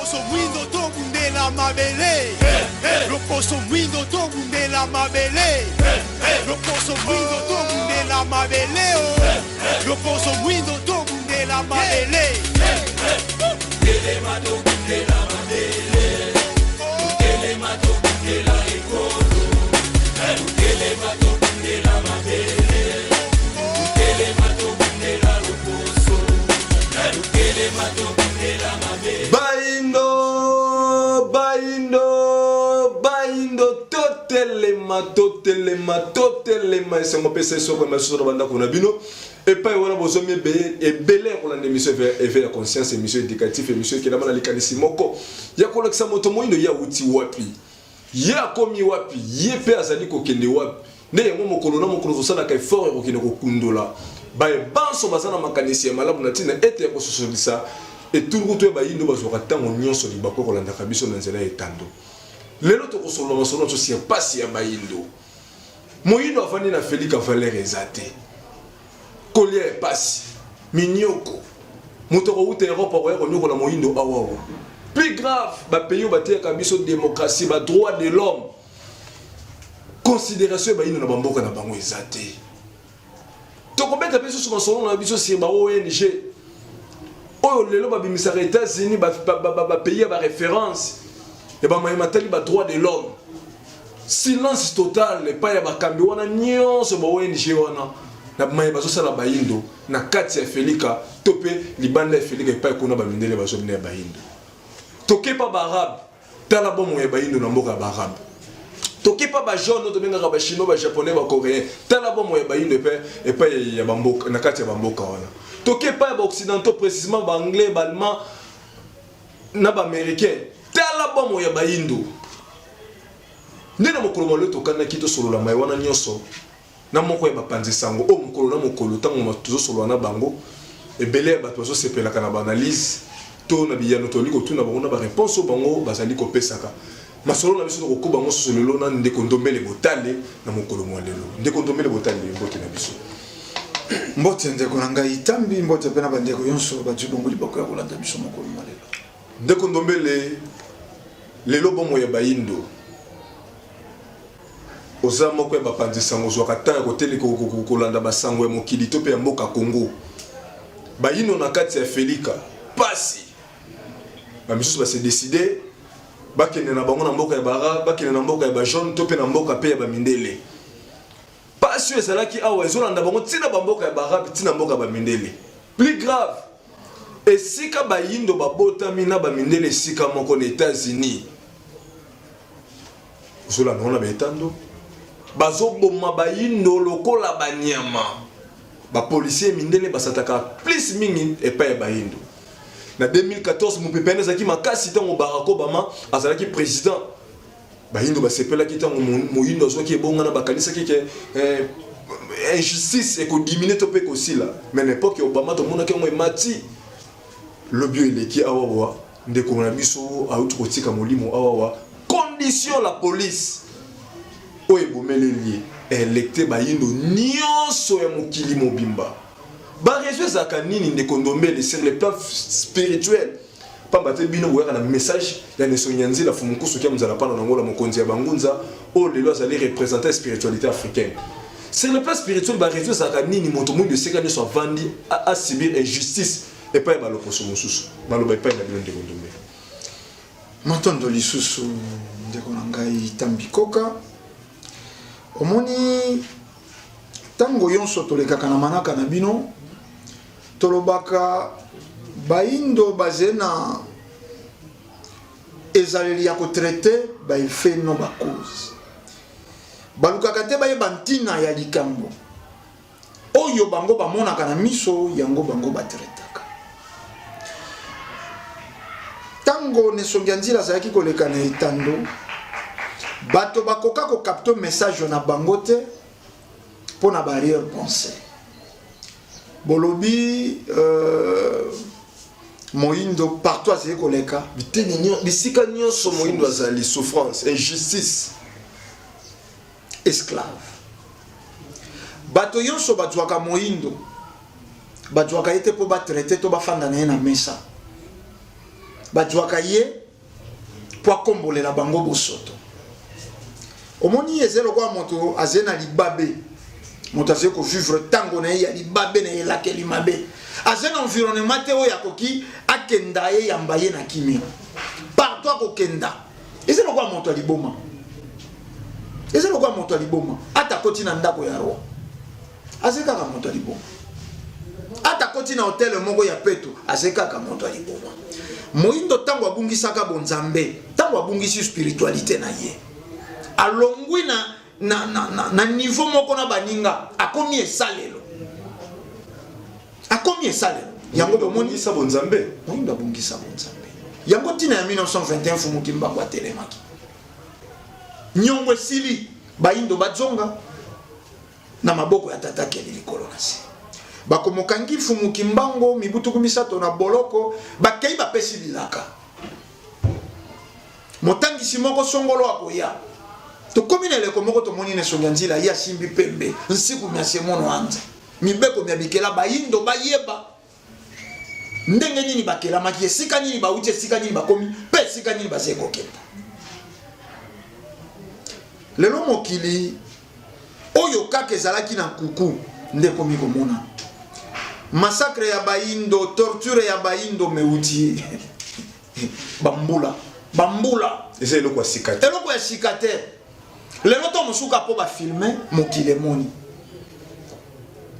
Loposo mwindo tobundela mabele. Loposo mwindo tobundela mabele. Loposo mwindo tobundela mabele oh. Loposo mwindo tobundela mabele. Telema tobundela mabele. Telema tobundela ekolo. Telema tobundela mabele. Telema tobundela loposo. Telema tobundela mabele. Bayindo, bayindo, bayindo, totelema, totelema, totelema. Esengo pesa esoko ya masusu na bandako na bino. Epai wana bozwami ebele ya kolanda émission Éveil ya conscience, émission éducative, émission ekelama na likanisi moko ya kolakisa moto moyindo ye awuti wapi, ye akomi wapi, ye mpe azali kokende wapi. Nde yango mokolo na mokolo tosalaka effort ya kokende kokundola baye banso baza na makanisi ya malamu na ntina ete ya kososolisa etuluku to ya bayindo bazwaka ntango nyonso libaku ya kolandaka biso na nzela ya etando. Lelo tokosolola masolo na biso sur pasi ya bayindo. Moyindo afandi na Felika, valeur eza te, kolia epasi, minyoko. Moto akowuta Europe akoya konyokola moyindo awawa. Plus grave, bapays oyo bateyaka biso démocratie, ba droit de l'homme, considération ya bayindo na bamboka na bango eza te. Tokobeta mpe susu masolo na biso sur ba ONG oyo lelo babimisaka États-Unis, bapays ya baréférence ya bamaye matali ba droit de l'homme. Silence total epai ya bakambi wana nyonso ba ONG wana na maye bazosala bayindo na kati ya Felika to mpe libanda ya Felika, epai kuna bamindele bazobina ya bayindo. Tokepa baarabe, tala bomoi ya bayindo na mboka ya baarabe. Tokepa bajaune oyo tobengaka bachinois, bajaponais, bacoréen, tala bomoi ya bayindo epai ya bamboka, na kati ya bamboka wana. Tokepa ya baoccidentaux, précisément baanglais, baallemand na baaméricain, tala bomoi ya bayindo. Nde na mokolo mwa lelo tokanaki tosolola maye wana nyonso na moko ya bapanzi sango oyo mokolo na mokolo ntango tozosolola na bango, ebele ya bato bazosepelaka na baanalyse to na biyano tozali kotuna bango na baréponse oyo bango bazali kopesaka. Masolo na biso tokokoba yango susu lelo na ndeko Ndombele Botale na mokolo mwa lelo. Ndeko Ndombele Botale, mbote na biso. Mbote ndeko na ngai Tambi, mbote mpe na bandeko nyonso bazwi bongo liboko ya kolanda biso mokolo mwa lelo. Ndeko Ndombele, lelo bomoi ya bayindo, oza moko ya bapanzi sango, ozwaka temps ya kotele kolanda basango ya mokili to mpe ya mboka Congo. Bayindo na kati ya Felika pasi, bamisusu base décider bakende na bango na mboka ya bara, bakende na mboka ya bajaune to mpe na mboka mpe ya bamindele. Pasi oyo ezalaki awa ezolanda bango ntina bamboka ya baarabe, ntina mboka ya bamindele. Plus grave, esika bayindo babotami na bamindele esika moko na États-Unis, ozolanda wana baetando bazoboma bayindo lokola banyama. Bapolisier mindele basataka plus mingi epai ya bayindo. Na 2014 mopepe wana ezalaki makasi ntango Barack Obama azalaki président. Bayindo basepelaki ntango moyindo azwaki ebonga na bakanisaki ke injustice ekodimine to mpe ekosila. Mais na époque ya Obama tomonaki yango emati. Lobi oyo eleki awawa, ndeko na biso auti kotika molimo awawa, condition la police oyo ebomeleli ye electe bayindo nyonso ya mokili mobimba. Bareseau ezalaka nini, ndeko Ndombele, sur le plan spirituel? Pamba te bino boyaka na message ya Neso Nyanzila Fumukusu kia Mzala Pano na Ngola, mokonzi ya Bangunza oyo lelo azali représentant ya spiritualité africaine. Sur le plan spirituel, bareseau ezalaka nini? Moto mwindu esika nyonso avandi asubir injustice epai ya baloposo mosusu. Maloba epai na bino, ndeko Ndombele. Matondo lisusu ndeko na ngai Tambi Koka. Omoni, ntango nyonso tolekaka na manaka na bino, tolobaka bayindo baze na ezaleli ya kotraite baeffet no bacause. Balukaka te bayeba ntina ya likambo oyo bango bamonaka na miso, yango bango batraitaka. Ntango Nesongi ya Nzila azalaki koleka na etando, bato bakoka kokapte message na bango te mpo na barrière pensée. Bolobi moyindo partout azali koleka, biteni bisika nyonso moyindo azali, souffrance, injustice, esclave. Bato nyonso bazwaka moyindo, bazwaka ye te mpo batraite to bafanda na ye na mesa. Bazwaka ye mpo akombolela bango bosoto. Omoni eza lokola moto azali na libabe, moto azali kovivre ntango na ye ya libabe na elakeli mabe, azali na environnement te oyo akoki akenda ye yamba ye na kimia. Partout akokenda eza lokola moto ya liboma, eza lokola moto ya liboma. Ata akoti na ndako ya roi azali kaka moto ya liboma, ata akoti na hotel moko ya peto azali kaka moto ya liboma. Moyindo ntango abungisaka bonzambe, ntango abungisi spiritualité na ye, alongwi na niveau moko na baninga, akomi esalelo, akomi esalelo. Yango bomoni Abungisa bonzambe, moyindo abungisa bonzambe. Yango ntina ya 1921 Mfumu Kimbangu atelemaki, nyongo esili, bayindo bazonga na maboko ya tata keli likolo na se. Bakomokangi Mfumu Kimbangu mibu 30 na boloko, bakei bapesi bilaka, motangisi moko songolo akoya. Tokomi na eleko moko tomoni na esongi ya nzila ye asimbi pembe nsiku mya semono anza mibeko mya bikela bayindo bayeba ndenge nini bakelamaki, esika nini bauti, esika nini bakomi, mpe esika nini bazali kokenda. Lelo mokili oyo kaka ezalaki na nkuku nde ekomi komona massacre ya bayindo, torture ya bayindo meuti bambula bambula. Eza eloko ya sika te, eloko ya sika te. Lelo to mosuka mpo bafilme mokili emoni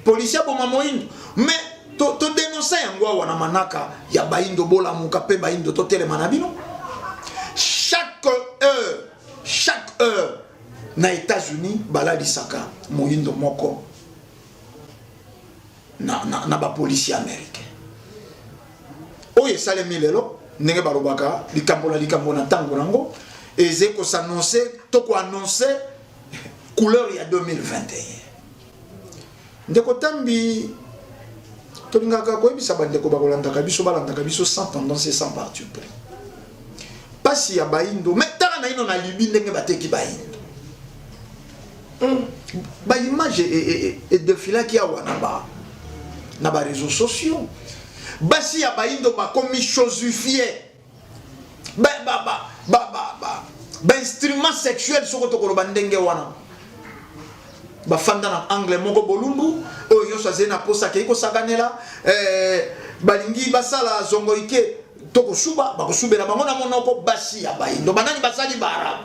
policier aboma moyindo, mais todenonse to yango awa na manaka ya bayindo, bolamuka mpe bayindo totelema na bino. Chaque heure, chaque heure na États-Unis balalisaka moyindo moko na bapolisier américain. Oyo esalemi lelo, ndenge balobaka likambo na likambo na ntango nango, eze kosannonce to koannonce couleur ya 2021. Ndeko Tambi, tolingaka koyebisa bandeko bakolandaka biso, balandaka biso sans tendance et sans parti pris. Pasi ya bayindo, mais tala na ino na Libye ndenge bateki bayindo. Ba image edefilaki awa na ba réseaux sociaux. Basi ya bayindo bakomi chosifié, ba ba ba ba ba ba ba instrument sexuel, soko tokoloba ndenge wana. Bafanda na angle moko bolumbu, oyo nyonso azali na posa akei kosakanela. Balingi basala zongoike to kosuba, bakosubela bango na monoko. Basi ya bayindo banani basali baarabe,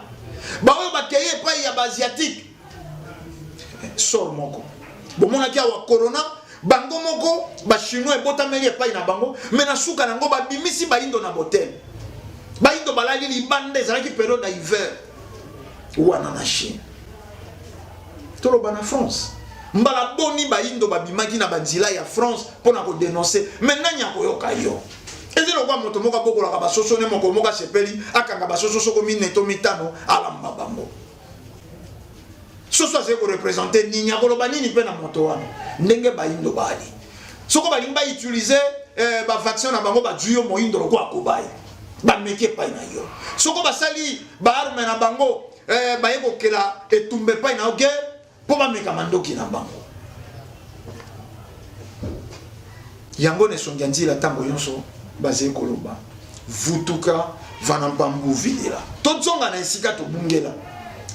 baoyo bakei epai ya baasiatique, sor moko bomonaki awa corona, bango moko bachinois ebotameli epai na bango, me na suka nango babimisi bayindo na botel, bayindo balali libanda. Ezalaki periode ya hiver wana na Chine. Toloba na France, mbala boni bayindo babimaki na banzela ya France mpona kodenonce, me nani akoyoka yo? Eza lokola moto moko abokolaka basoso, ne moko moko asepeli akanga basoso soko mine to mitano, alamba bango. Soso azali korepresente nini? Akoloba nini mpe na moto wana? Ndenge bayindo baali, soko balingi bautilize bavaccin na bango, bazwi yo moyindo lokola kobaye, bameki epai na yo. Soko basali baarme na bango, baye kokela etumba epai na yo, guerre, mpo bameka mandoki na bango. Yango na esongi ya nzila ntango nyonso bazali koloba vutuka vana mpambu vilela, tozonga na esika tobungela.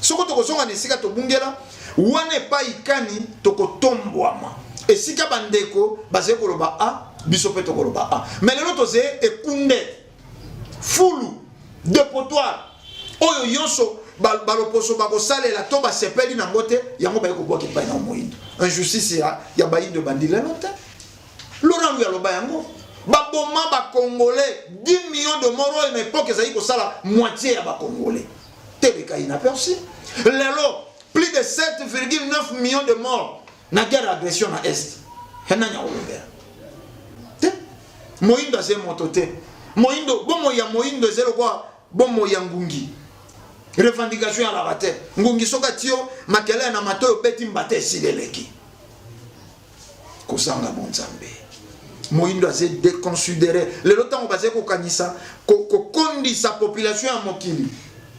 Soko tokozonga na esika tobungela wana, epai kani tokotombwama, esika bandeko bazali koloba a, biso mpe tokoloba a. Me lelo tozali ekunde, fulu, depotoir, oyo nyonso baloposo bakosalela to basepeli nango te, yango baye kobwaka epai na moyindo. Injustice ya bayindo ebandi lelo te. Laurent Louis aloba yango, baboma bacongolais 10 millions de morts, oyo na époque ezali kosala moitié ya bacongolais te, eleka inaperçu. Lelo plus de 7,9 millions de morts na guerre, agression na Est, nani akolobela te? Moyindo azali moto te. Moyindo, bomoi ya moyindo ezali lokola bomoi ya ngungi, revendication alaka te. Ngungi soki atie yo makelele na matoi, obeti mbata, esili, eleki. Kozanga bonzambe, moyindo azali déconsidéré. Lelo ntango bazali kokanisa kokondisa population ya mokili,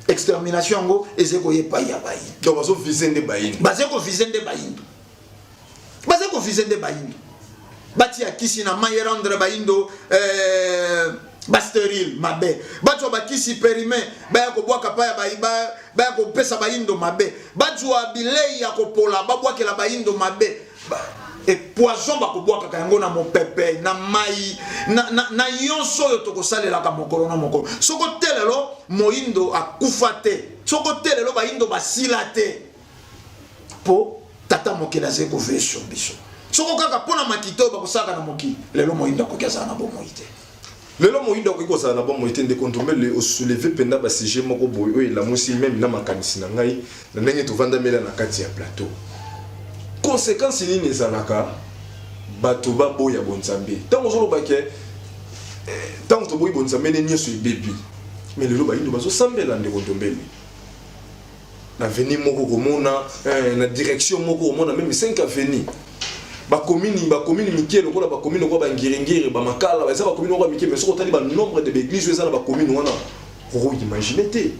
extermination yango ezali koya epai ya bayindo. Donc bazovise nde bayindo. Bazali kovise nde bayindo, bazali kovise nde bayindo. Batia kisi na mai, rendre bayindo Ba sterile mabe, bazwa bakisi perime, baya kobwaka pa ya baya kopesa bayindo mabe, bazwa bilei ya kopola babwakela bayindo mabe. E poison bakobwakaka yango na mopepe, na mai, na nyonso oyo tokosalelaka mokolo na mokolo. Soko te lelo moyindo akufa te, soko te lelo bayindo basila te, mpo tata mokili azali koveiller sur biso. Soko kaka mpo na makita oyo bakosalaka na mokili, lelo moyindo akoki azala na bomoi te. Lelo moyindo akoki kozala na bomoi te. Ndeko Ndombele, osoulever mpenza basujet moko boye oyo elamusi même na makanisi na ngai na ndenge tovandamela na kati ya plateau. Conséquence nini ezalaka bato baboya bonzambe? Ntango ozoloba ke ntango toboyi bonzambe nde nyonso ebebi, mais lelo bayindo bazosambela, ndeko Ndombele, na avenue moko komona na direction moko komona même 5 avenue, bacommune mike lokola bacommune lokola bangiringiri, bamakala, eza bacommune moko ya mike, mais soki otali banombre de baéglise oyo eza na bacommune wana, okoimagine te.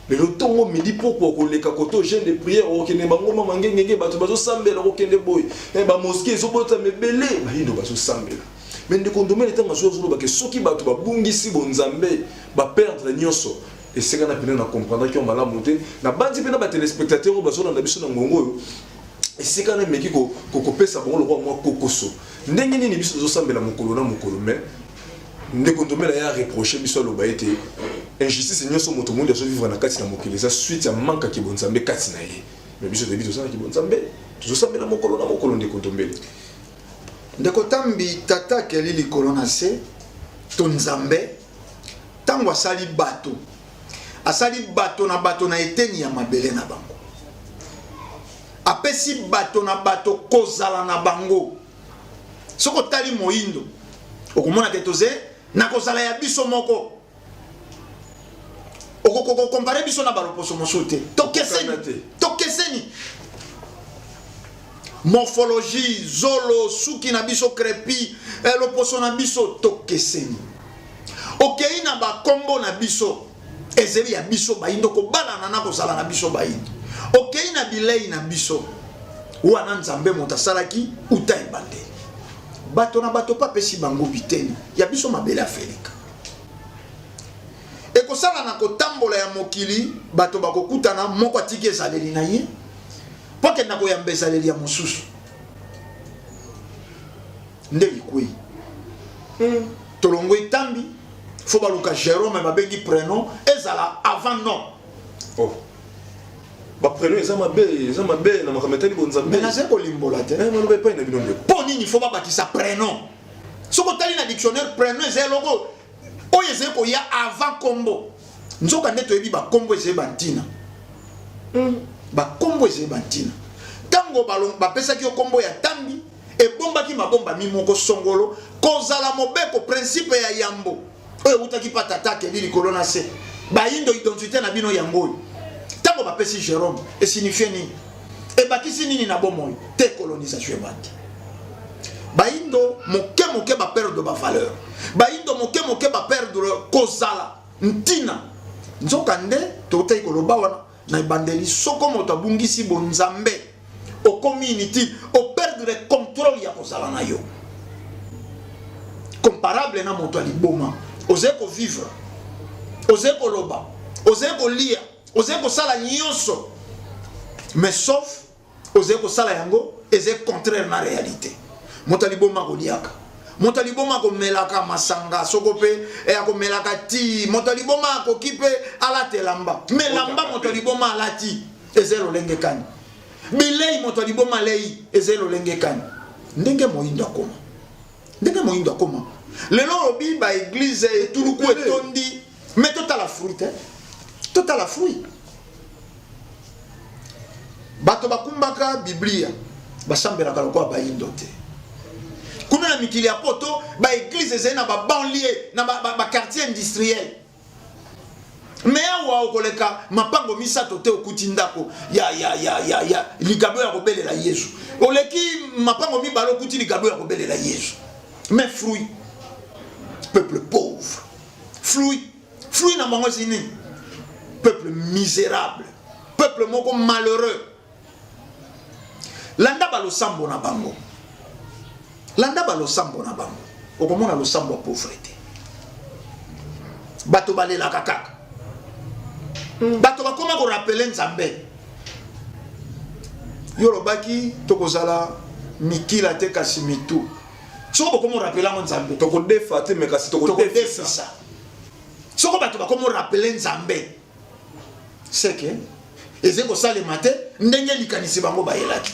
Lelo ntongo, midi, pokwa, koleka koto jeûne de prière, okokende bangoma mangengenge, bato bazosambela, okokende boye, bamosquée ezobotama ebele, bayindo bazosambela. Mais ndeko Ndomele, ntango azwi azolobake soki bato babungisi bonzambe, baperdre nyonso, esika na mpena na comprendre yo malamu te. Nabandi mpe na batéléspectateur oyo bazolanda biso na ngongo oyo, esika na emeki kopesa bango lokola mwa kokoso ndenge nini biso tozosambela mokolo na mokolo. Mais ndeko Ndomela ya reproche biso, aloba ete injustice nyonso moto mondi azovivre na kati na mokili eza suite ya manque ya kibonzambe kati na ye. Mais biso toyebi toza na kibonzambe, tozosambela mokolo na mokolo, ndeko Ndombele. Ndeko Tambi, tata akeli likolo na se to Nzambe, ntango asali bato, asali bato na bato na eteni ya mabele na bango, apesi bato na bato kozala na bango. Soki otali moyindo, okomona ke toze na kozala ya biso moko, okokomparer biso na baloposo mosusu te. Tokeseni, tokeseni morphologie, zolo, suki na biso crépus, loposo na biso tokeseni. Okei na bakombo na biso, ezeli ya biso bayindo, kobalana na kozala na biso bayindo. Okei na bilei na biso wana, Nzambe moto asalaki uta ebandeli bato na bato mpe apesi bango biteni ya biso mabele. Afrika ekosala na kotambola ya mokili, bato bakokutana, moko atiki ezaleli na ye mpo akenda koyamba ezaleli ya mosusu, nde likwei. Tolongo etambi fo baluka Jérôme, babengi prénom ezala avant nom. Oh. Baprénom eza mabe, eza mabe na makambo etali bonzambe. Mais nazali kolimbola te. Maloba epai na bino, ndeko. Mpo nini fo babakisa prénom? Soki otali na dictionnaire, prénom eza eloko oyo ezali koya avant kombo. Nzoka nde toyebi bakombo ezali bantina. Bakombo ezali bantina. Ntango bapesaki yo kombo ya Tambi, ebombaki mabombami moko songolo kozala mobeko, principe ya yambo oyo eutaki mpa tata akeli likolo na se. Bayindo, identité na bino yango oyo. Ntango bapesi Jérôme, esignifie nini? Ebakisi nini na bomoi te? Colonisation ebandi, bayindo moke moke baperdre bavaleur, bayindo moke moke baperdre kozala ntina. Nzoka nde totaki koloba wana na ebandeli, soko moto abungisi bonzambe, okomi inutile, operdre contrôle ya kozala na yo, comparable na moto ya liboma. Ozali kovivre, ozali koloba, ozali kolia, ozali kosala nyonso, mais sauf ozali kosala yango ezali contraire na réalité. Moto ya liboma akoliaka, moto ya liboma akomelaka masanga, soko mpe akomelaka ti. Moto ya liboma akoki mpe alata elamba, mais elamba moto ya liboma alati eza lolenge kani? Bilei moto ya liboma alei eza lolenge kani? Ndenge moyindo akoma, ndenge moyindo akoma lelo, olobi baéglise etuluku etondi, mais totala fruit te, totala fruit. Bato bakumbaka Biblia, basambelaka lokola bayindo te. Kuna na mikili ya poto, baéglise ezali na babanlieue, na baquartier industriel, mais awa okoleka mapango misato te, okuti ndako ya likabo ya kobelela Yesu. Oleki mapango mibale, okuti likabo ya kobelela Yesu. Mais fruit, peuple pauvre, fruit na bango ezi nini? Peuple misérable, peuple moko malheureux. Landa balosambo na bango, landa balosambo na bango, okomona losambo ya pauvreté. Bato balelaka kaka. Bato bakoma korapele Nzambe. Yo olobaki tokozala mikila te kasi mitu. Soko bokomi korapele yango Nzambe. Tokodefa te mais kasi tokodefisa. Soko bato bakomi korapele Nzambe. Seke ezali kosalema te ndenge likanisi bango bayelaki.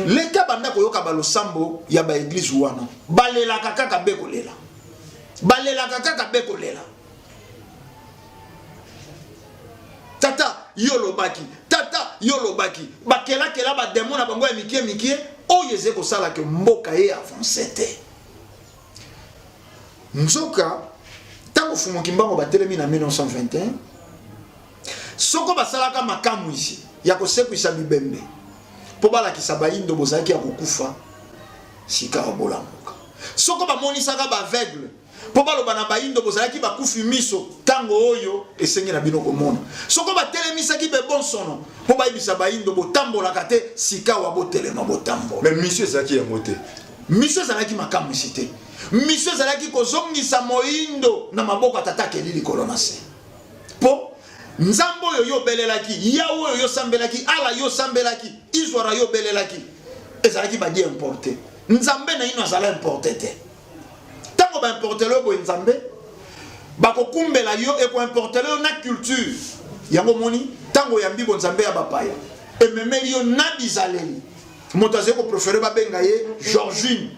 Leta banda koyoka balosambo ya ba eglise wana balelaka kaka be kolela. Balelaka kaka be kolela. Tata yo olobaki, tata yo olobaki, bakelakela ba demon na bango ya mikie mikie oyo ezali kosala ke mboka e avance te. Nzoka ntango Fumu Kimbangu batelemi na 1921, soko basalaka makamwisi ya kosekwisa bibembe mpo balakisa bayindo bozalaki ya kokufa, sikawa bolamuka. Soko bamonisaka ba aveugle mpo baloba na bayindo bozalaki bakufi miso, ntango oyo esengi na bino komona. Soko batelemisaki bebonsono mpo bayebisa bayindo botambolaka te, sikawa botelema botambola. Mais mission ezalaki yango te. Mission ezalaki makamwisi te. Mission ezalaki kozongisa moyindo na maboko ya Tata akeli likolo na se. Mpo Nzambe oyo yo obelelaki, Yawe oyo yo osambelaki, Allah yo osambelaki, Izwara yo obelelaki, ezalaki ba dieu importe. Nzambe naino azala importe te. Tango ba importele yo boye Nzambe, bakokumbela yo, ekoimportele yo na culture. Yango omoni, tango oyambi bonzambe ya bapaya, ememeli yo na bizaleli. Moto azali ko preferer babenga ye Georgine,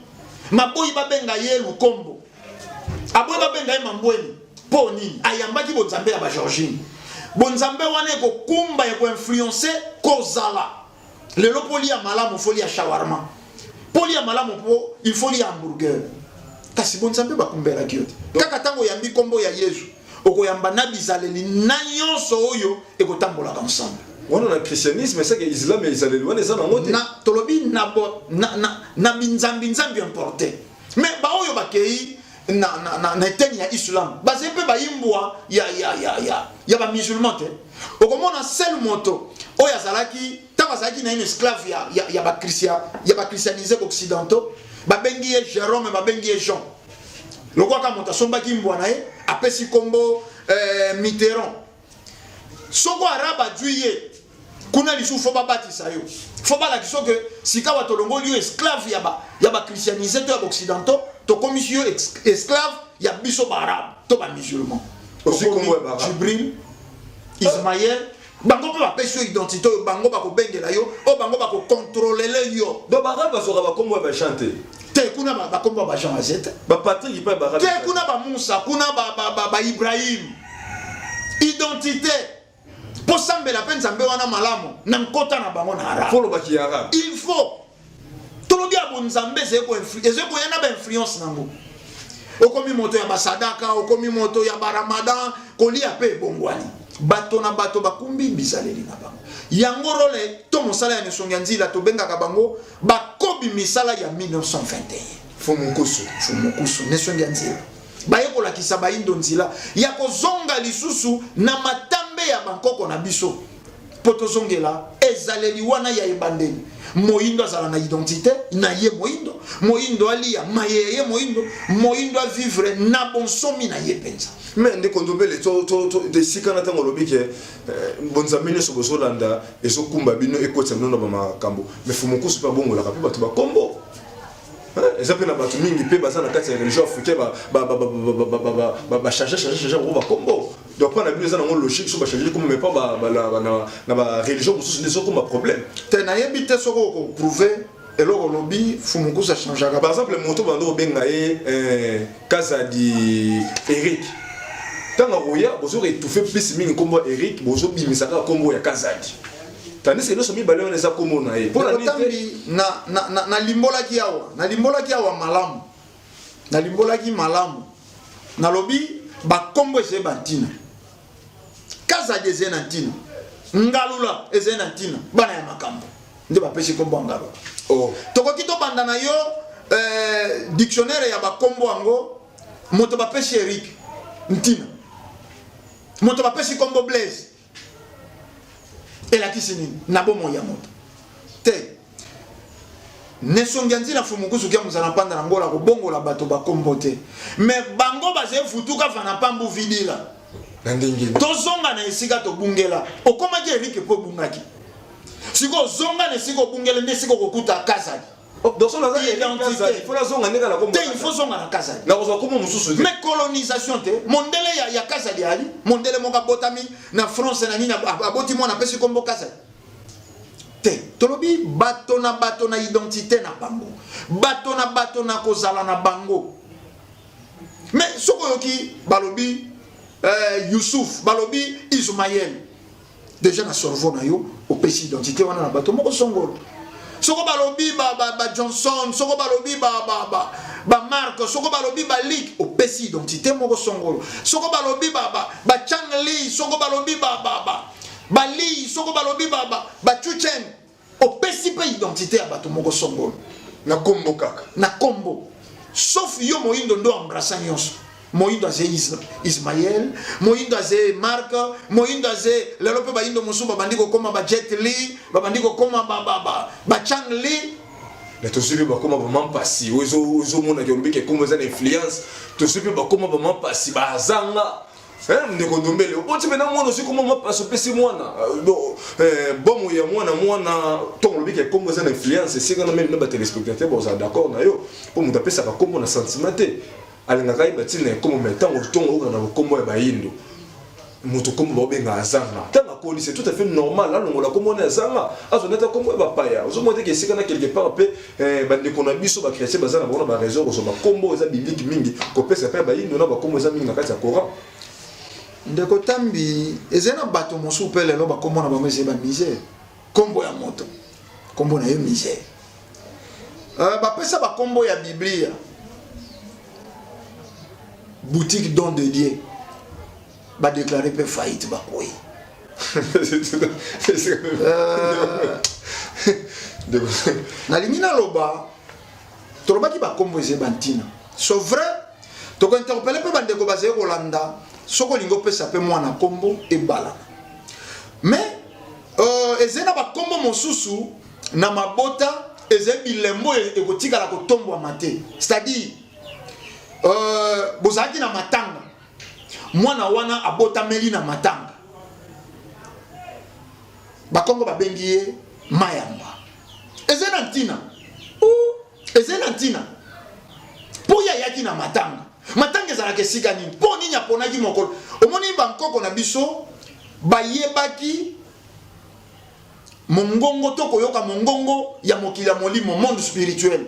maboyi babenga ye Lukombo, aboyi babenga ye Mambweni. Mpo nini? Ayambaki bonzambe ya ba Georgine. Bonzambe wana ekokumba, ekoinfluencer kozala. Lelo mpo lia malamu, faut lia shawarma. Mpo lia malamu, mpo il faut lia hamburger. Kasi bonzambe bakumbelaki yo te. Kaka ntango oyambi nkombo ya Yezu, okoyamba na bizaleli na nyonso oyo ekotambolaka ensemble. Wana na christianisme, c'est que islam ya ezaleli wana eza nango te. Na, tolobi na, bo, na, na, na binzambi nzambi importe. Mais baoyo bakei na, na, na, na eteni ya islam bazali mpe bayimbwa ya, ya, ya, ya, ya bamusulman te. Okomona sel moto oyo azalaki ntango azalaki naino esclave ya, ya, ya bachristianise occidentaux, babengi ye Jerome, babengi ye Jean. Lokola kaka moto asombaki mbwa na ye apesi nkombo eh, Mitterrand. Soko arabe adwi ye kuna lisusu fo babatisa yo, fo balakisa ke sikawa tolongoli yo esclave ya ba ya ba christianise to ya ba occidentaux, tokomisi yo esclave ya biso ba arabe to ba musulman. Ozwi kombo ya ba arabe. Jibril, Ismaël, bango mpe bapesi yo identité oyo bango bakobengela yo, oyo bango bakokontrolele yo. Donc ba arabe bazwaka bakombo ya ba Jean te? Te, kuna bakombo ya ba Jean baze te. Ba Patrick mpe ba arabe. Te, kuna ba Musa, kuna ba Ibrahim. Identité mpo sambela mpe Nzambe wana malamu na nkota na bango na arabe. Faut lobaki ya arabe. Il faut tolobi ya bonzambe ezali koya na ba influence nango. Okomi moto ya basadaka, okomi moto ya baramadan, kolia mpe ebongwani. Bato na bato bakumbi bizaleli na bango. Yango role to mosala ya Nesongi ya Nzila tobengaka bango bakobi misala ya 1921. Fumukusu. Fumukusu, Nesongi ya Nzila. Baye kolakisa bayindo nzila ya kozonga lisusu na matambe ya bankoko na biso mpo tozongela ezaleli wana ya ebandeli. Moyindo azala na identité na ye moyindo, moyindo alia maye ya ye moyindo, moyindo avivre na bonsomi na ye mpenza. Mais ndeko Ndombele, to esika na ntango olobi ke bonzambe nyonso bozolanda ezokumba bino, ekotisa bino na bamakambo, mais Fumukusu mpe abongolaka mpe bato bakombo. Eza mpe na bato mingi mpe baza na kati ya religion africaine bachange change change bango bakombo. Donc mpo na bino eza nango logique so bachange kombo, mais mpo na bareligion mosusu nde ezokoma problème. Te, nayebi te soki okoprouve eloko olobi Fumukusu achangeaka. Par exemple moto bando kobenga ye Kazadi Eric, ntango akoya bozo étouffe plus mingi nkombo ya Eric, bozobimisa kaka nkombo ya Kazadi, tandis que nyonso mibale wana eza nkombo na ye. Mpona nini te? Otambi nalimbolaki awa, nalimbolaki awa malamu, nalimbolaki malamu, nalobi bakombo ezali bantina. Kazadi ezali na ntina, Ngalula ezali na ntina, bana ya makambo nde bapesi nkombo ya Ngalula. Tokoki tobanda na yo dictionnaire ya bakombo yango. Moto bapesi Eric ntina, moto bapesi nkombo Blaise elakisi nini na bomoi ya moto te. Nesongi ya nzila Mfumu Kusu kia muzala mpanda na ngola kobongola bato bakombo te. Mais bango bazali futuka fana pambu vidila. Na ndenge tozonga na esika tobungela. Okomaki Eric mpo obungaki. Sikoyo ozonga na esika obungela nde esika okokuta Kazadi. Oh, donc so naza Eric Kazadi, faut nazonga ndenge na kombo. Te, il faut zonga na Kazadi. Nakozwa kombo mosusu te. Mais colonisation te. Mondele ya, ya Kazadi ali, mondele moko abotami na France na nini aboti mwana apesi kombo Kazadi. Te, tolobi bato na bato na identité na bango. Bato na bato na kozala na bango. Mais soki oyoki balobi euh, Youssouf, balobi Ismaël, déjà na cerveau na yo opesi identité wana na bato moko songolo. Soko balobi ba, ba, ba Johnson, soko balobi ba, ba, ba, ba Mark, soko balobi ba Lick, opesi identité moko songolo. Soko balobi ba, ba, ba Chang Li, soko balobi ba, ba, ba, ba Li, soko balobi ba, ba, ba Chu Chen, opesi pe identité ya bato moko songolo. Na kombo kaka. Na kombo. Sauf yo moyindo ndo embrassa nyonso. Moyindo aze Ismaël, moyindo aze Marc, moyindo aze lelo pe bayindo mosusu babandi kokoma ba Jet Li, babandi kokoma ba, ba, ba, ba Chang Li. Mais tozwi mpe bakoma ba mampasi oyo ozomonaki olobi ke kombo eza na influence, tozwi mpe bakoma ba mampasi bazanga. Hein, ndeko Ndombele, oboti mpe na mwana ozwi kombo mapasi opesi mwana. Euh, bomoi ya mwana mwana ntongo olobi ke kombo eza na influence esika na meme na ba téléspectateurs bozala d'accord na yo mpo moto apesaka kombo na sentiment te alingaka ayeba ntina ya kombo mais ntango ntongo oyokaka na kombo ya bayindo moto kombo baobenga azanga ntango akoli c'est tout à fait normal alongola kombo wana azanga azwa neti kombo ya bapaya ozomona te ke esika na quelque part mpe eh, bandeko na biso bachrétien baza na bango na baraison kozwa bakombo eza biblique mingi kopesa mpe ya bayindo na bakombo eza mingi na kati ya coran. Ndeko Tambi, ezali na bato mosusu mpe lelo bakombo na bango ezali ba misère. Kombo ya moto, kombo na ye misère. Euh, bapesa bakombo ya Biblia, boutique don de Dieu, ba déclarer mpe faillite bakwei. Euh, nalingi naloba tolobaki bakombo ezali bantina so vrai tokointerpele mpe bandeko bazali kolanda soki olingi opesa mpe mwana kombo ebalana mais euh, ezali na bakombo mosusu na mabota ezali bilembo ekotikala kotombwama te c'est-à-dire euh, bozalaki na matanga mwana wana abotameli na matanga bakongo babengi ye mayamba ezali na ntina ezali na ntina mpo ye ayaki na matanga matanga ezalaka esika nini mpo nini aponaki mokolo omoni bankoko na biso bayebaki mongongo to koyoka mongongo ya mokili ya molimo monde spirituel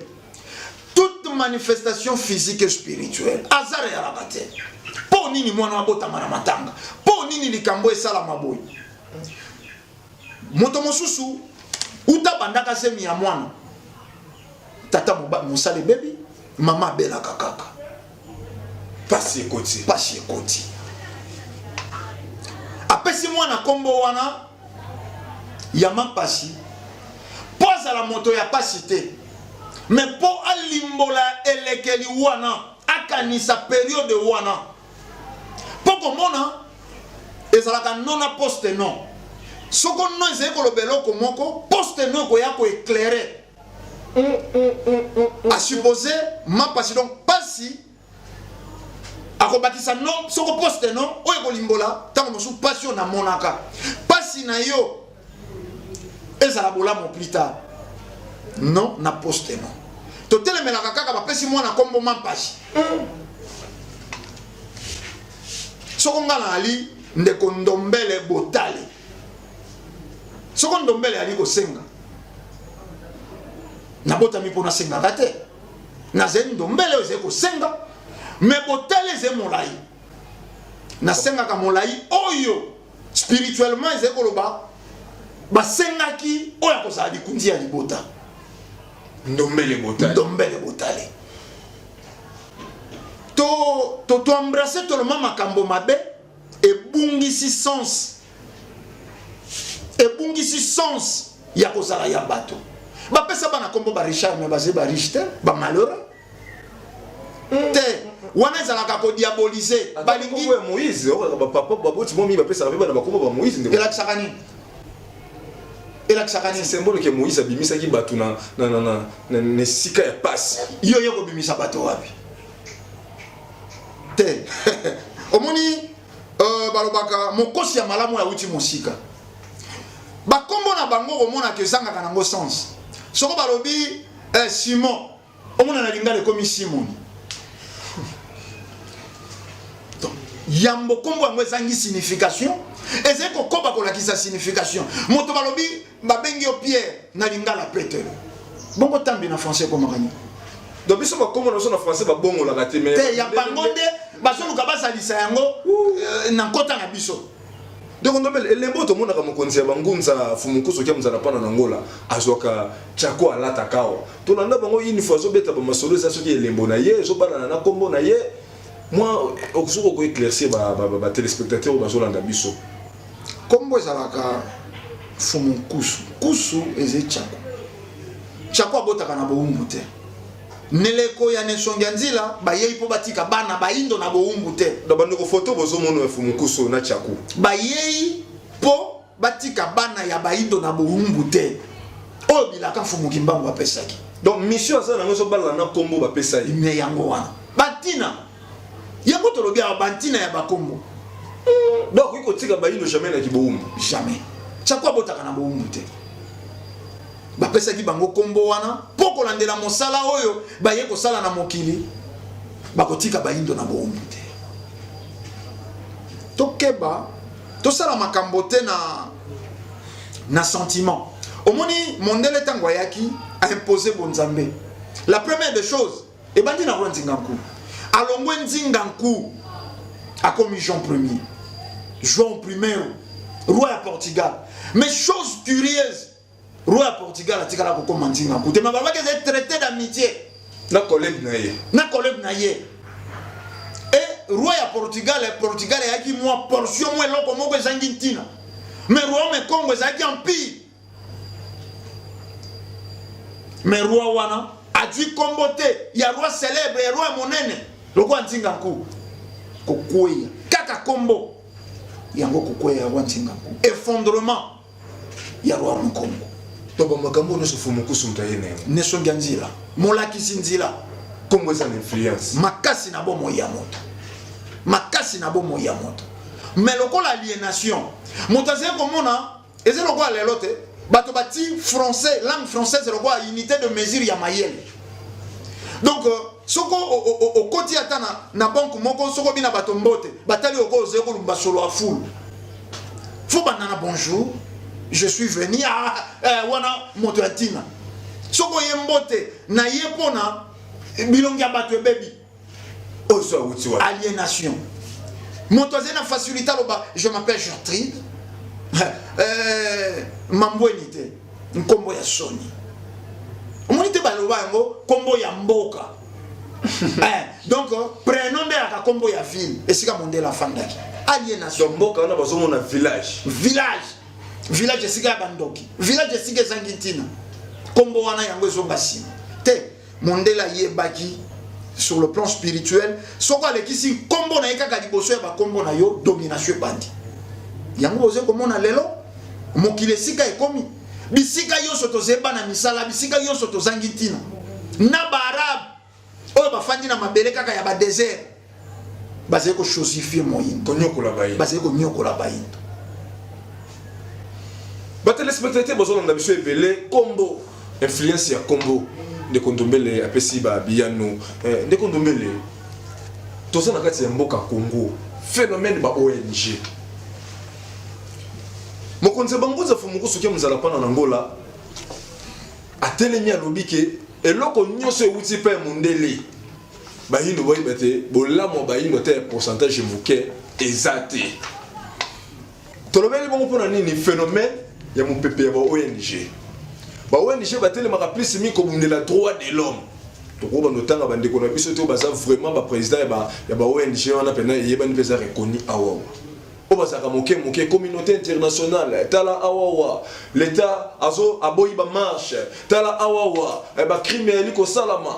toute manifestation physique et spirituelle hasard eyalaka te mpo nini mwana abotama na matanga mpo nini likambo esalama boye moto mosusu uta bandaka zemi ya mwana tata mosala ebebi mama abelaka kaka pasi ekoti pasi ekoti apesi mwana kombo wana ya mapasi mpo azala moto ya pasi te me mpo alimbola elekeli wana akanisa periode wana mpo komona ezalaka non na poste non soko non ezali koloba eloko moko poste non ekoya koeclaire a suppose mapasi donc pasi akobakisa non soko poste non oyo ekolimbola ntango mosusu pasi oyo namonaka pasi na yo ezala bolamu plus tard non na poste non totelemelaka kaka bapesi mwana nkombo mampasi soko nga na ali ndeko ndombele botale soko ndombele ali kosenga nabotami mpo nasengaka te nazali ndombele oyo ezali kosenga me botale ezali molai nasengaka molai oyo spirituellement ezali koloba basengaki oyo akozala likunzi ya libota ndombele botale ndombele botale to to to embrasser toloma makambo mabe ebungisi sens ebungisi sens ya kozala ya bato bapesa bana kombo ba Richard mais bazali ba riche te ba malheureux te wana ezalaka kodiabolize balingi ya Moïse oyo ba papa baboti momi bapesaka mpe bana bakombo ba Moïse ndeko elakisaka nini? Elakisaka nini? Symbole ke Moïse abimisaki bato na, na, na, na, na, na esika ya pasi. Yo ye kobimisa bato wapi? Te. Omoni balobaka mokosi ya malamu oyo awuti mosika. Bakombo na bango okomonaka ezangaka nango sens. Soko balobi Simon, omona na lingala ekomi Simoni. Donc, yambo kombo yango ezangi signification, ezali kokoba kolakisa signification. Moto balobi babengi yo Pierre na lingala Petelo. Bongo tambi na français ekomaka nini? Donc biso bakombo na biso na français babongolaka te, mais te ya bango nde bazoluka bazalisa yango na nkota na biso. Donc Ndombele, elembo oyo tomonaka mokonzi ya bangunza Fumukusu kia mzala pana na Ngola azwaka chako alataka awa. Tolanda bango une fois azobeta ba masolo eza soki elembo na ye ezobalana na kombo na ye. Moi okoki ko éclaircir ba téléspectateurs oyo bazolanda biso. Kombo ezalaka Fumukusu. Kusu eze chako. Chako abotaka na bowumbu te. Neleko ya nesongi ya nzila bayei mpo batika bana bayindo na bowumbu te. Na bandeko photo bozomona ya Fumukusu na Chako. Bayei mpo batika bana ya bayindo na bowumbu te. Oyo bilaka Mfumu Kimbangu apesaki. Donc mission aza nango ezobala na kombo bapesa ye. Mais yango wana. Bantina. Yango tolobi awa bantina ya bakombo. Donc akoki kotika bayindo jamais na kibowumbu. Jamais. Chako abotaka na bowumbu te. Bapesaki bango kombo wana mpo kolandela mosala oyo baye kosala na mokili, bakotika bayindo na bowumbu te. Tokeba, tosala makambo te na sentiment. Omoni mondele ntango ayaki a imposer bonzambe. La première des choses ebandi na roi Nzinga Nku. Alongwe Nzinga Nku akomi Jean Premier, João Primeiro, roi ya Portugal. Mais chose curieuse, roi ya Portugal atikala kokoma Nzinga Nku te, mais balobaki ezali traité d'amitié na collègue na ye. Na collègue na ye. Et roi ya Portugal, Portugal ayaki mwa portion mwa eloko moko ezangi ntina. Mais royaume Congo ezalaki empire. Mais roi wana azwi kombo te ya roi célèbre, ya roi monene lokola Nzinga Nku. Kokweya kaka kombo yango, kokweya ya roi Nzinga Nku, effondrement ya roi Mukongo. To ba makambo nyonso Fumukusu moto aye na yango. Nesongi ya nzila, molakisi nzila. Kombo eza na influence makasi na bomoi ya moto, makasi na bomoi ya moto. Mais lokola aliénation, moto azali komona eza lokola lelo te, bato bati français, langue française lokola unité de mesure ya mayele. Donc soko okoti ata na banque moko, soko bina bato mbote batali oko ozali kolumba solo ya fulu, fo banda na bonjour, je suis venu, wana moto ya ntina. Soko ye mbote na ye mpona bilongi ya bato ebebi. Oyo so awuti wapi? Aliénation. Moto azali na facilité aloba je m'appelle Gertrude, mambweni te, nkombo ya soni. Omoni te baloba yango nkombo ya mboka. Donc prénom nde yaka nkombo ya ville esika mondele afandaki. Aliénation. Donc mboka wana bazomona village. Village. Village esika ya bandoki. Village esika ezangi ntina. Nkombo wana yango ezonga nsima. Te mondele ayebaki sur le plan spirituel, soko alekisi nkombo na ye kaka liboso ya bakombo na yo, domination ebandi. Yango boze komona lelo mokili esika ekomi, bisika nyonso tozeba na misala, bisika nyonso tozangi ntina. Na baarabe oyo bafandi na mabele kaka ya ba désert, bazali kochosifie moyindo, konyokola bayindo, bazali konyokola bayindo. Ba téléspectateurs bozolanda biso ebele, kombo influence ya kombo ndeko Ndombele apesi ba biyano. Ndeko Ndombele, toza na kati ya mboka Congo, phénomène ba ONG. Mokonzi ya bangunza Fumukusu kia mzala pana na Ngola atelemi alobi ke eloko nyonso ewuti pa ya mondele, bayindo boyeba te bolamu ya bayindo te ya pourcentage moke eza te. Tolobeli bongo mpona nini phénomène ya mopepe ya ba ONG. Ba ONG batelemaka plus mingi kobundela droit de l'homme. Tokoki bando tanga bandeko na biso te oyo baza vraiment ba président ya ba ONG wana mpena eyebani mpe eza reconnu awawa. Oyo bazalaka moke moke communauté internationale, tala awawa l'état azo aboyi ba marche, tala awawa ba crime eyali kosalama.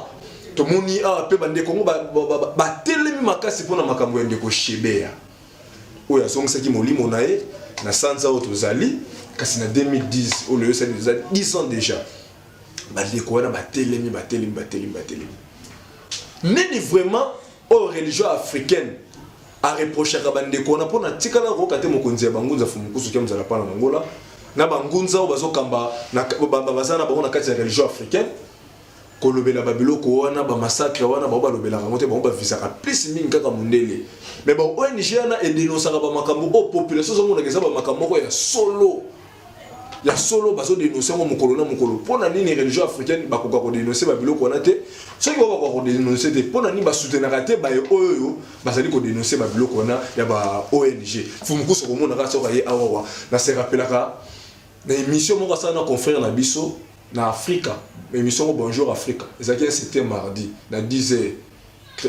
Tomoni awa mpe bandeko ngo batelemi makasi mpona makambo ya ndeko Shebeya. Oyo azongisaki molimo na ye na sanza oyo tozali, kasi na 2010 oyo lelo esali eza 10 ans déjà. Bandeko wana batelemi, batelemi, batelemi, batelemi. Nini vraiment oyo religion africaine areprochaka bandeko wana? Mpo na tikala koyoka te mokonzi ya bangunza Fumukusu Kia Muzala Pana Mongola na bangunza oyo bazokamba baza na bango na kati ya religion africaine kolobela babiloko wana, bamassacre wana. Bango balobelaka yango te, bango bavisaka plus mingi kaka mondele. Mais ba ONG wana edenosaka bamakambo oyo population ozomonaka eza bamakambo moko ya solo ya solo, bazodenonse yango mokolo na mokolo. Mpo na nini religion africaine bakoka kodenonse babiloko wana te? Soki bango bakoka kodenonse te, mpo na nini basoutenaka te baye oyo bazali kodenonse babiloko wana ya ba ONG? Fumukusu okomonaka soki aye awawa na se rappelaka na émission moko asala na confrère na biso na Afrika, émission moko Bonjour Afrika, ezalaki c'était mardi na 10 heures.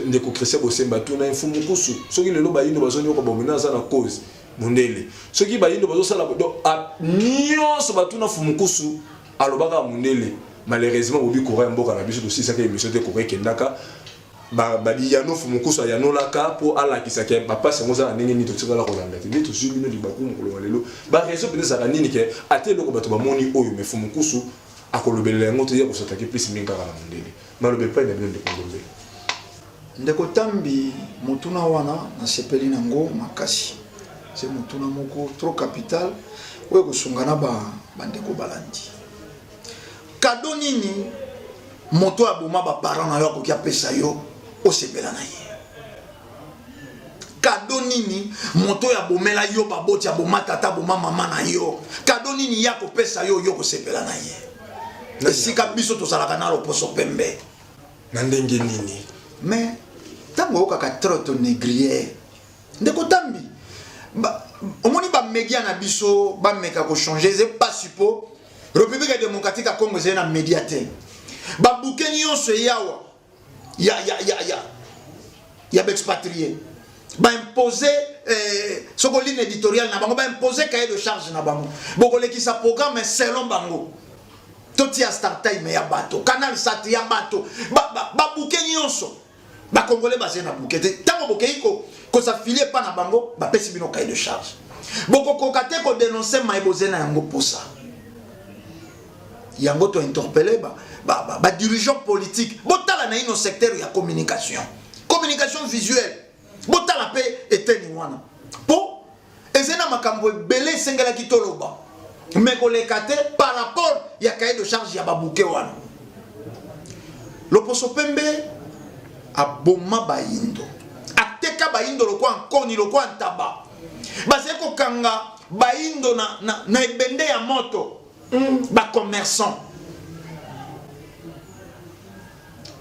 Ndeko Christian Bosemba atuna ye Mfumukusu soki lelo bayindo bazonyoka bomena aza na cause mondele, soki bayindo bazosala donc nyonso batuna Mfumukusu, alobaka mondele. Malheureusement, bobi courant ya mboka na biso, tosilisaka émission te, courant ekendaka. Baliyano Mfumukusu ayanolaka mpo alakisaka bapasi yango eza na ndenge nini, totikala kolanda te. Nde tozwi bino libaku mokolo ya lelo, baraison mpenza ezalaka nini ke ata eloko bato bamoni oyo, mais Mfumukusu akolobelela yango te, ya kosatake plus mingi kaka na mondele? Maloba epai na bino, ndeko Ndombe. Ndeko Tambi, motuna wana nasepeli nango makasi. Se motuna moko trop capital oyo ekosunga na bandeko balandi. Kado nini moto aboma baparent na yo akoki apesa yo osepela na ye? Kado nini moto oyo abomela yo baboti, aboma tata, aboma mama na yo, kado nini ye akopesa yo, yo kosepela na ye? Esika biso tozalaka na loposo pembe. Na ndenge nini? Mais ntango oyokaka traite négrière, ndeko Tambi, omoni bamedia na biso bameka kochange, eza mpasi mpo République démocratique ya Congo ezali na media te. Babuke nyonso eyawa ya ya ya ya ya baexpatrie baimpose eh, soko ligne éditoriale na bango, baimpose cahier de charge na bango, bokolekisa programme selon bango. Totia StarTime ya bato, Canal Sat ya bato, babuke ba, ba nyonso. Bakongole bazali na buke te. Ntango bokei kosafilie epa na bango, bapesi bino cahier de charge, bokokoka te kodenonse mai bozali na yango posa. Yango to interpelle ba, ba, ba, ba dirigeant politique, botala na ino secteur ya communication, communication visuelle, botala mpe eteni wana, mpo ezali na makambo ebele esengelaki toloba me koleka te par rapport ya cahier de charge ya babuke wana. Loposo pembe aboma bayindo, ateka bayindo lokwa nkoni, lokwa ntaba. Bazali kokanga bayindo na, na, na ebende ya moto. Bacommerçant,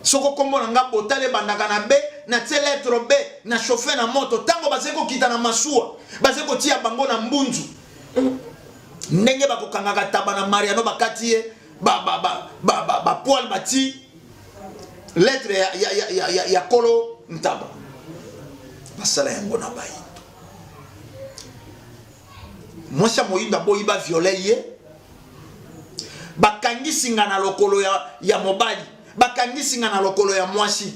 soko nkombo na nga Botala ebandaka na B, natie lettre B na chauffe na moto. Ntango bazali kokita na masuwa, bazali kotia bango na mbunzu, ndenge bakokangaka taba na Mariano, bakati ye bapoile, bati lettre ya, ya, ya, ya, ya, ya kolo ntaba. Basala yango na bayindo. Mwasi ya moyindo aboyi baviole ye, bakangi singa na lokolo ya, ya mobali, bakangi singa na lokolo ya mwasi,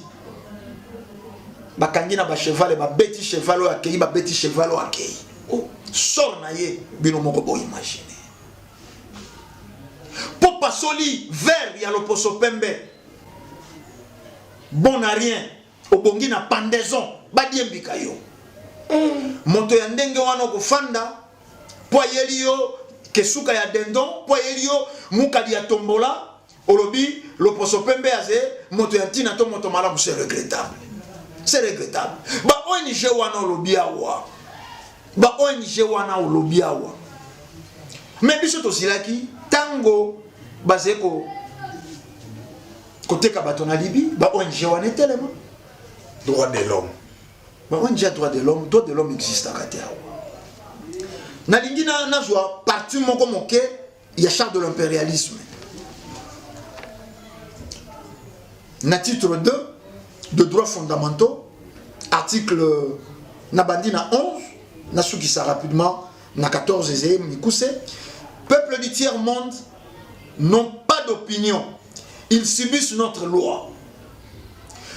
bakangi na bachevale, babeti cheval oyo akei, babeti cheval oyo akei. Oh, sort na ye bino moko boimagine. Mpo pasoli vert ya loposo pembe, bon na rien, obongi na pendaison, badiembika yo. Moto ya ndenge wana okofanda mpo ayeli yo kesuka ya dindon, mpo ayeli yo mukadi ya tombola, olobi loposo pembe aze moto ya ntina to moto malamu? C'est regrettable, c'est regrettable. Ba ONG wana olobi awa, ba ONG wana olobi awa, me biso tozilaki ntango bazali ko koteka bato na Libye, ba ONG wana etelema. Droit de l'homme. Ba ONG ya droit de l'homme, droit de l'homme existaka te awa. Nalingi nazwa parti moko moke ya charte de l'impérialisme na titre 2 de droits fondamentaux, article nabandi na 11, nasukisa rapidement na 14, ezeye mikuse. Peuple du tiers monde n'ont pas d'opinion, ils subissent notre loi.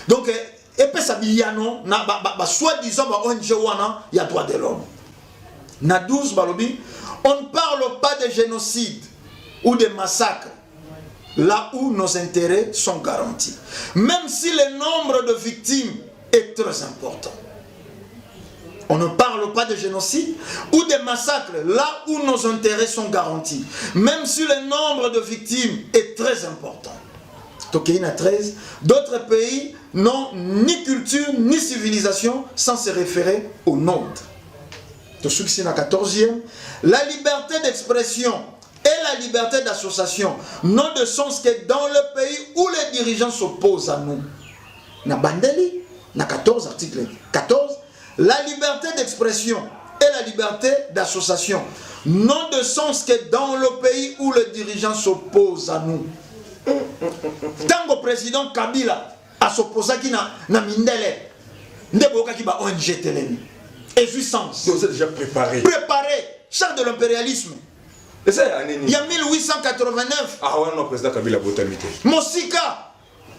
Donc epesa biyano na ba, ba, ba soi-disant ba ONG wana ya droit de l'homme. Na 12 balobi, on ne parle pas de génocide ou de massacre là où nos intérêts sont garantis, même si le nombre de victimes est très important. On ne parle pas de génocide ou de massacre là où nos intérêts sont garantis, même si le nombre de victimes est très important. Tokei na 13, d'autres pays n'ont ni culture ni civilisation sans se référer au nôtre. Tosukisi na 14e, la liberté d'expression et la liberté d'association n'ont de sens que dans le pays où les dirigeants s'opposent à nous. Na bandeli, na 14, article 14, la liberté d'expression et la liberté d'association n'ont de sens que dans le pays où les dirigeants s'opposent à nous. Tango président Kabila asopposaki na mindele nde boyokaki ba ONG telemi ezwi sens. Donc c'est déjà préparé. Préparé, charte de l'impérialisme. Eza ya nini? Ya 1889. Ah wana président Kabila botami te. Mosika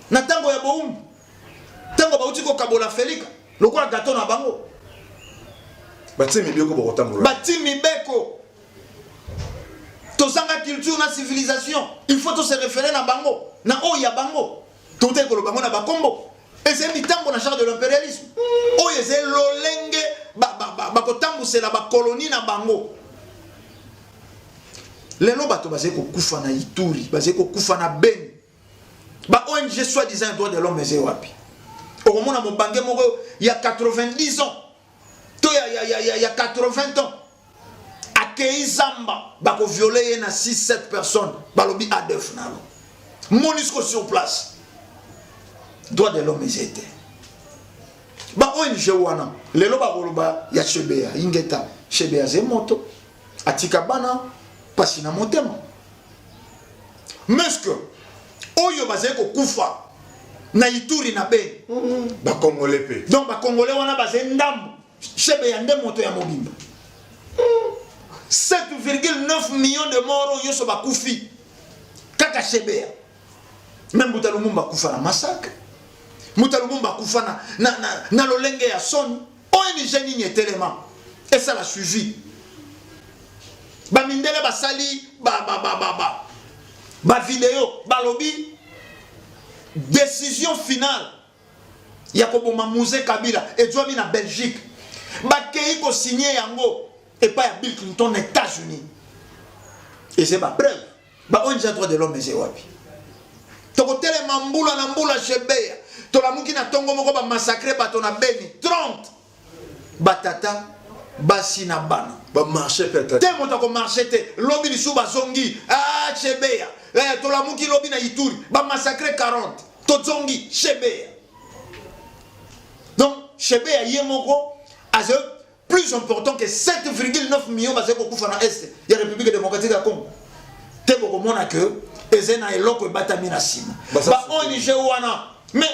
na ntango ya bowumbu, ntango bauti kokabola Felika lokola gato na bango. Batie mibeko bokotambola. Batie mibeko. Tozanga culture na civilisation, il faut to se référer na bango, na oyo ya bango. Totali koloba bango na bakombo. Ezali mitambo na charte de l'impérialisme oyo ezali lolenge bakotambusela bakoloni na bango. Lelo bato bazali kokufa na Ituri, bazali kokufa na Beni, ba ONG soi-disant droit de l'homme eza wapi? Okomona mobange moko ya 90 ans to ya 80 ans akei zamba, bakoviole ye na 6 7 personnes, balobi ADF nalo MONUSCO sur place. Droit de l'homme eza te. Ba ONG wana lelo bakoloba ya Chebeya ingeta. Chebeya ze moto atika bana pasi na motema, mais que oyo bazali kokufa na Ituri na Beni? Bakongole mpe. Donc bakongole wana bazali ndambo, Chebeya nde moto ya mobimba. 7,9 millions de morts oyo nyonso bakufi kaka Chebeya. Me Mbuta Lumumba akufa na massacre, Mbuta Lumumba akufa na lolenge ya soni. ONG nini etelema esala suivi? Bamindele basali bavideo, balobi décision finale ya koboma Mzee Kabila ezwami na Belgique, bakei kosigner yango epai ya Bill Clinton na États-Unis. Eza bapreuve. Ba ONG ya droit de l'homme eza wapi? Tokotelema mbula na mbula, Chebeya. Tolamuki na ntongo moko, bamassacre bato na Beni, 30 batata, basi na bana. Bamarche mpe ata te, moto akomarche te. Lobi lisusu bazongi, ah, Chebeya. Tolamuki lobi na Ituri, bamassacre 40, tozongi Chebeya. Donc Chebeya ye moko azali plus important que 7,9 millions bazali kokufa na Est ya République démocratique ya Congo te. Bokomona ke eza na eloko ebatami na nsima. Ba ONG wana, mais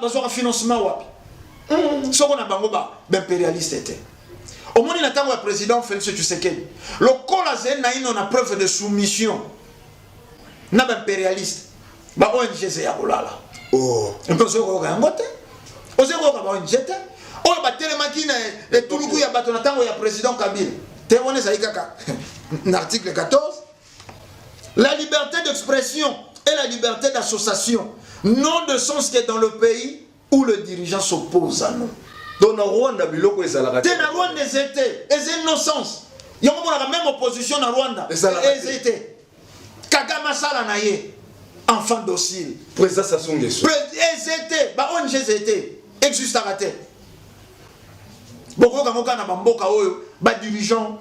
bazwaka financement wapi soko na bango baimpérialiste te? Omoni, na ntango ya président Félix Tshisekedi, lokola azali naino na preuve de soumission na baimpérialiste, ba ONG eza ya kolala. Oh. Mpe ozoki koyoka yango te, ozoki koyoka ba ONG te oyo batelemaki na etuluku ya bato na ntango ya président Kabila te. Wana ezali kaka na article 14: la liberté d'expression et la liberté d'association n'ont de sens que dans le pays où le dirigeant s'oppose à nous. Donc na Rwanda biloko ezalaka? Te, na Rwanda eza te, eza no sens. Yango monaka même opposition na Rwanda Ezalaka te. eza te. Kagame asala na ye enfant docile. Président Sassou Nguesso. Eza te, ba ONG eza te, existaka te. Bokoyoka yango kaka na bamboka oyo badirigeant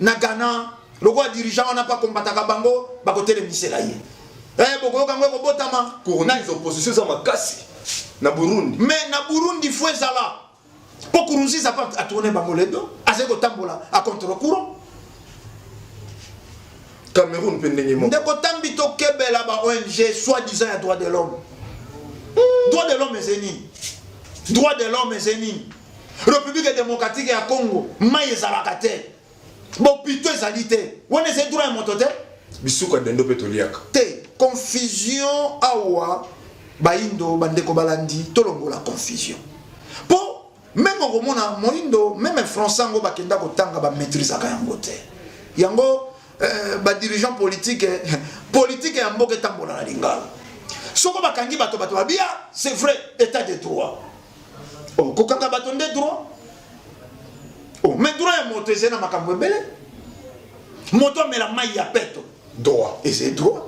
na Ghana, lokola dirigeant wana mpe akombataka bango, bakotelemisela ye. Bokoyoka yango ekobotama. Nkurunziza, opposition eza makasi na Burundi. Mais na Burundi fo ezala mpo Nkurunziza mpe atourne bango le dos, azali kotambola à contre courant. Cameroun mpe ndenge moko. Ndeko Tambi, tokebela ba ONG soi-disant ya droit de l'homme. Droit de l'homme eza nini? Droit de l'homme eza nini? République démocratique ya Congo, mai ezalaka te, bopito ezali te, wana ezali droit ya moto te? Bisuka dendo mpe toliaka. Te, confusion awa. Bayindo, bandeko balandi, tolongola confusion mpo. Meme okomona moindo, meme français yango bakenda kotanga, bamaîtrisaka yango te. Yango ba dirigeant politique, politique ya mboka etambola na lingala. Soko bakangi bato, bato babia, c'est vrai, état de droit. Oh, kokanga bato nde droit? Oh, mais droit ya moto ezali na makambo ebele. Moto amela mai ya peto, droit. Ezali droit.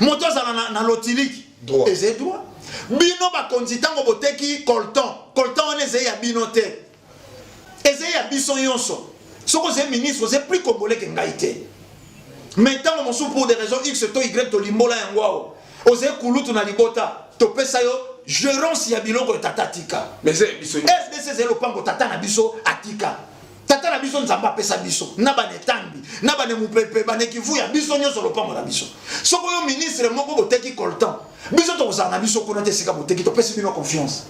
Moto azala na lotiliki, Droit. Ezali droit. Bino bakonzi, ntango boteki coltan, coltan wana ezali ya bino te, ezali ya biso nyonso. Soki ozali ministre, ozali plus congolais ke ngai te. Mais ntango mosusu, pour des raisons x to y, tolimbola yango awa, ozali kulutu na libota, topesa yo gérance ya biloko ya tata atika. Mais eza ya biso. RDC ezali lopango tata na biso atika. Tata na biso Nzambe apesa biso na bana etambi, na bana mopepe, bana Kivu, ya biso nyonso, lopango na biso. Soki oyo ministre moko boteki coltan, biso tokozala na biso kuna te. Esika boteki, topesi bino confiance.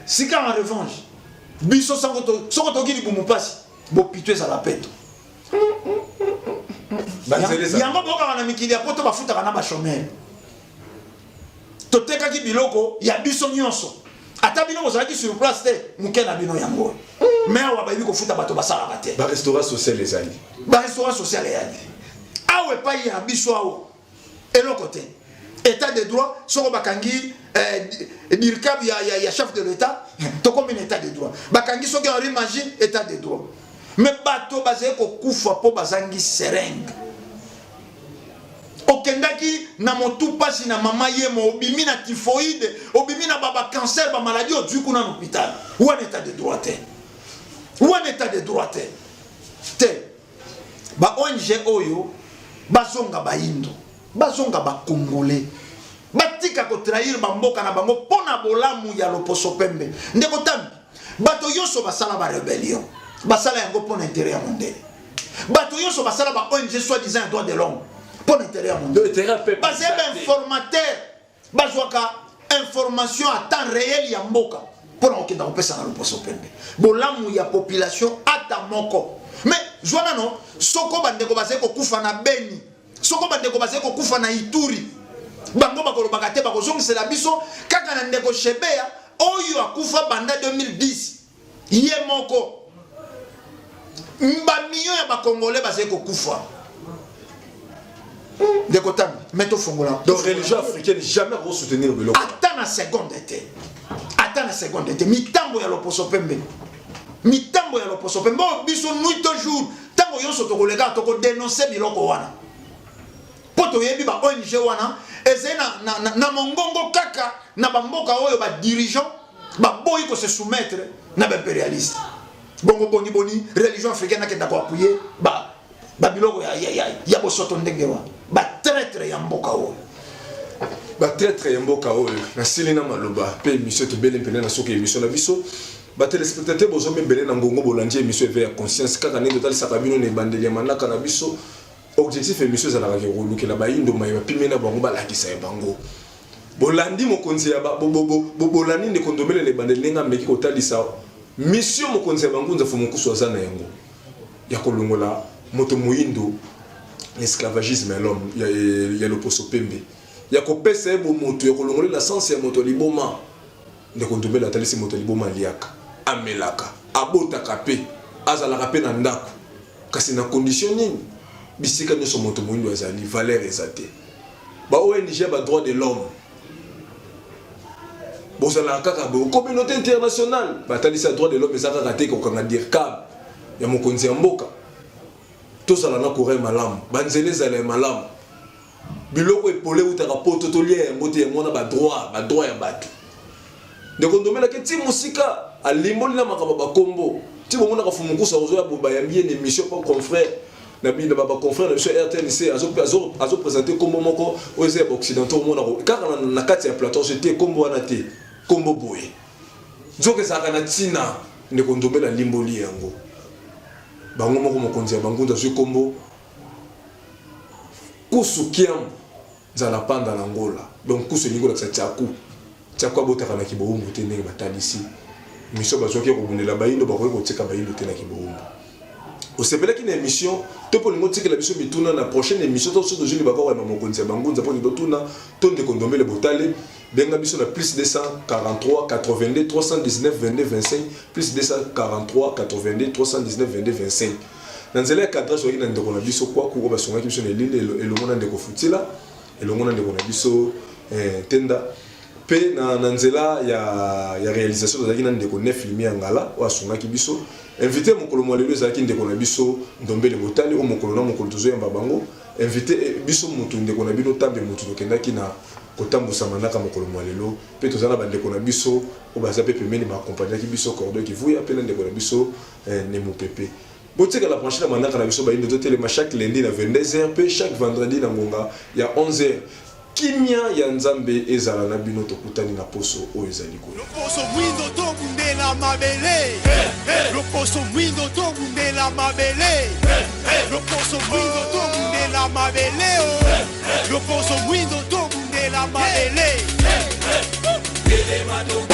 Sika en revanche, biso sango soko toki libumu mpasi, bopito ezala peto. Banzela ezala. Yango bokaka na mikili ya poto, bafutaka na bachômeurs. Totekaki biloko ya biso nyonso, ata bino bozalaki sur place te, moke na bino yango. Mais awa bayebi kofuta bato basalaka te. Barestaurant social ezali. Barestaurant social eyali awa. Epai ya biso awa, eloko te. État de droit, soko bakangi dircab ya chef de l'État, tokomi na état de droit. Bakangi soki Henri Magie, état de droit. Mais bato bazali kokufa mpo bazangi seringue. Okendaki na motu mpasi na mama yemo, obimi na typhoïde, obimi na bacancer, bamaladi ozwi kuna na hôpital. Wana état de droit te, wana état de droit te te. Ba ONG oyo bazonga bayindo, bazonga bacongolais, batika kotrahir bamboka na bango mpo na bolamu ya loposo pembe. Ndeko Tambi, bato nyonso basala barébellion, basala yango mpo na intérêt ya mondele. Bato nyonso basala ba ONG soi-disant ya droit de l'homme, mpo na intérêt ya mondele. Intérêt ya peuple. Bazali bainformateur, bazwaka information à temps réel ya mboka mpo na kokenda kopesa na loposo pembe bolamu ya population ata moko. Mais zwa nano, soko bandeko bazali kokufa na Beni, soko bandeko bazali kokufa na Ituri, bango bakolobaka te. Bakozongisela biso kaka na ndeko Shebeya oyo akufa banda 2010 ye moko. Bamillion ya bacongolais bazali kokufa, ndeko Tambi, me tofongola. Donc religion africaine jamais akosoutenir biloko. Ata na seconde te, ata na seconde te. Mitambo ya loposo pembe, mitambo ya loposo pembe oyo biso nuit to jour, ntango nyonso tokoleka, tokodénonce biloko wana, mpo toyebi ba ONG wana ezali na mongongo kaka na bamboka oyo badirigeant baboyi kose soumettre na baimpérialiste. Bongo boni boni religion africaine akenda koappuyer babiloko ya bosoto ndenge wana, batraître ya mboka oyo? Batraître ya mboka oyo. Nasili na maloba mpe émission tobele mpene na soki émission na biso. Batéléspectateur, bozomi ebele na ngongo, bolandi émission Éveil ya conscience. Kaka ndenge totalisaka bino na ebandeli ya manaka na biso, objectif émission ezalaka kolukela bayindo maye bapimi na bango, balakisa ya bango. Bolandi mokonzi ya bolandi ndeko Ndombele na ebandeli ndenge ameki kotalisa mission mokonzi ya bangunza Fumukusu aza na yango ya kolongola moto moyindo l'esclavagisme ya l'homme ya loposo pembe, ya kopesa ye bomoto, ya kolongola na sens ya moto liboma. Ndeko Ndombele atalisi moto liboma aliaka, amelaka, abotaka mpe azalaka mpe na ndako, kasi na condition nini? Bisika nyonso moto moyindo azali, valeur eza te. Ba ONG ya badroit de l'homme bozalaka kaka boye. Communauté internationale batalisi ya droit de l'homme eza kaka te kokanga dircab ya mokonzi ya mboka. Tozala na courant malamu, banzela ezala ya malamu, biloko epole eutaka poto tolia yango te. Yango wana badroit, badroit ya bato. Ndeko Ndombelaki ti mosika, alimboli na makambo bakombo ti bomonaka Fumukusa ozoya bayambi ye na émission mpo confrère na bino, baconfrère na biso RTNC, azoprésente kombo moko oyo eza ya baoccidentaux. Omonaka kaka na kati ya plateau te kombo wana te, kombo boye nzoka ezalaka na ntina. Ndeko Ndombele alimboli yango bango moko. Mokonzi ya bangunda azwi kombo Kusu Kiambu Nzala Panda na Ngola. Donc kusu elingi kolakisa tiaku. Tiaku abotaka na kibowumbu te. Ndenge batalisi mission bazwaki ya kobundela bayindo, bakoki kotika bayindo te na kibowumbu. Osepelaki na émission to mpo olingi otikela biso mituna na prochaine émission to soki tozwi libaku ya koyamba mokonzi ya bangunza mpo totuna to ndeko Ndombele Botale, benga biso na plus 243 82 319 22 25, plus 243 82 319 22 25. Na nzela ya cadrage oyaki na ndeko na biso Kwaku oyo basungaki biso na elili elongo na ndeko Futila, elongo na ndeko na biso Tenda, mpe na nzela ya réalisation tozalaki na ndeko Nef Limi ya Ngala oyo asungaki biso. Invité mokolo mwa lelo ezalaki ndeko na biso Ndombele Botali, oyo mokolo na mokolo tozoyamba bango. Invité biso motu ndeko na bino Tambe motu tokendaki na kotambusa manaka mokolo mwa lelo, mpe toza na bandeko na biso oyo baza mpe pembeni baakompagnaki biso, Cordo Kivuya mpe na ndeko na biso Nemo Pepe. Botikala branché na manaka na biso bayindo. Totelema chaque lundi na 22h mpe chaque vendredi na ngonga ya 11h. Kimia ya Nzambe ezala na bino. Tokutani na poso oyo ezali koya. Loposo mwindo, tobundela mabele. Loposo mwindo, tobundela mabele. Loposo mwindo, tobundela mabele o. Loposo mwindo, tobundela mabele. Telema.